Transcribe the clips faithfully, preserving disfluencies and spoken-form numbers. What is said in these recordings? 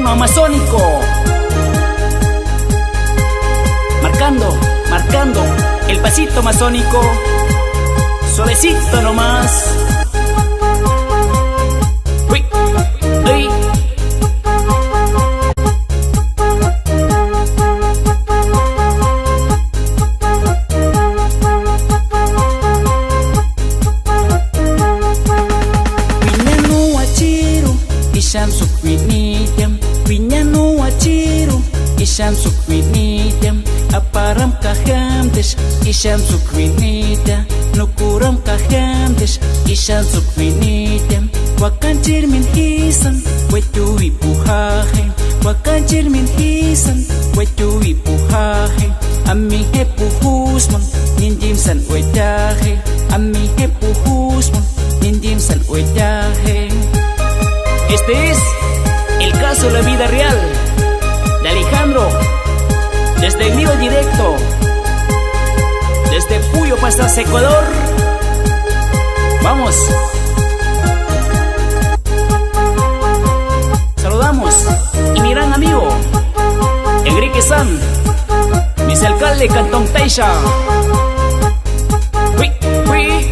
Amazónico. Marcando, marcando el pasito amazónico. Suavecito nomás. Uy, uy. Wiña nuwa chiru, ixam suk winita. Wiña nuwa chiru, ixam suk winita. Aparam kajamtix, ixam suk winita. Nukuram kajamtix, ixam suk winita. Wakan chirmin jisan, wetu wipujaje. Wakan chirmin jisan, wetu wipujaje. Ami jepujusman, nindim san wetaje. Ami jepujusman, nindim san wetaje. Este es el caso de la vida real de Alejandro, desde en vivo directo, desde Puyo Pasas, Ecuador. Vamos. Saludamos y mi gran amigo Enrique San, vicealcalde Cantón Taisha. Hui, hui.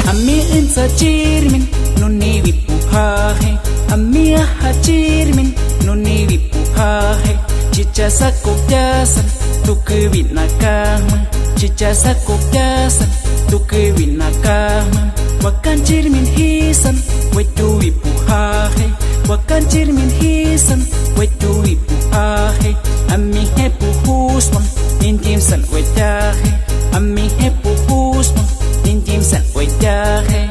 Ami intsa chirmin, nuni wipujaje. Ami aja chirmin, nuni wipujaje. Chicha sakukyasan, tuku winakajman. Chicha sakukyasan, tuku winakajman. Wakan chirmin jisan, wetu wipujaje. Wakan chirmin jisan, wetu wipujaje. Ami jepujusman, nindim san wetaje. Ami jepujusman, nindim san wetaje.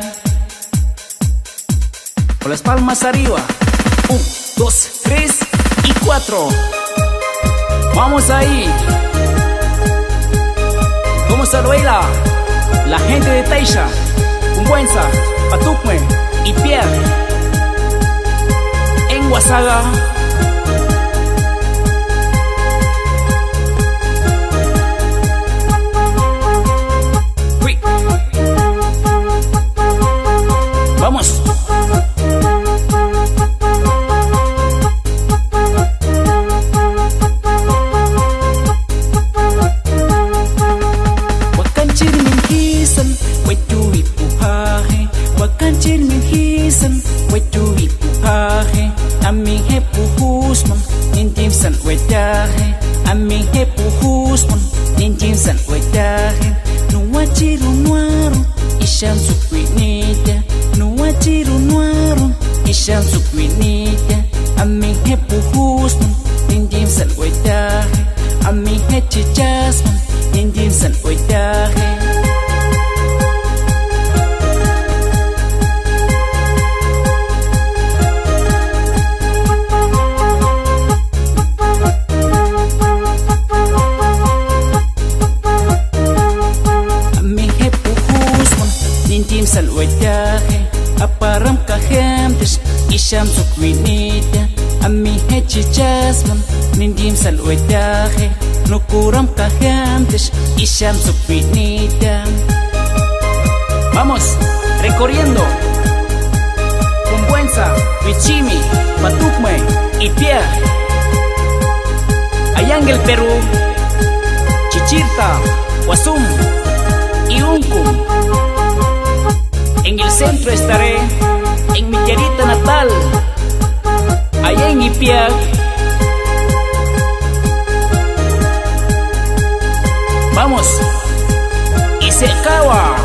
Con las palmas arriba. Un, dos, tres y cuatro. Vamos ahí. ¿Cómo se baila? La gente de Taisha, Pumpuensa, Patukme y Piak. En Wasaga. Hui. Vamos. Wakan chirmin jisan, wetu wipujaje. Wakan chirmin jisan, wetu wipujaje. Ami jepujusman, nindim san wetaje. Ami jepujusman, nindim san wetaje. Nuwa chiru nuwaru, ixam suk winita. Nuwa chiru nuwaru, ixam suk winita. Ami jepujusman, nindim san wetaje. Ami jechichasman, nindim san wetaje. Ami jepujusman, nindim san wetaje. Aparam kajamtix, ixam suk winita. Ami jechichasman, nindim san wetaje. Nukuram kajamtix, ixam suk winita. Vamos, recorriendo. Pumpuensa, Wichimi, Patukme y Piak. Ayangel Perú, Chichirta, Wasum y Unkum. En el centro estaré, en mi tierrita natal, allá en Ipiak. Vamos, Isecawa.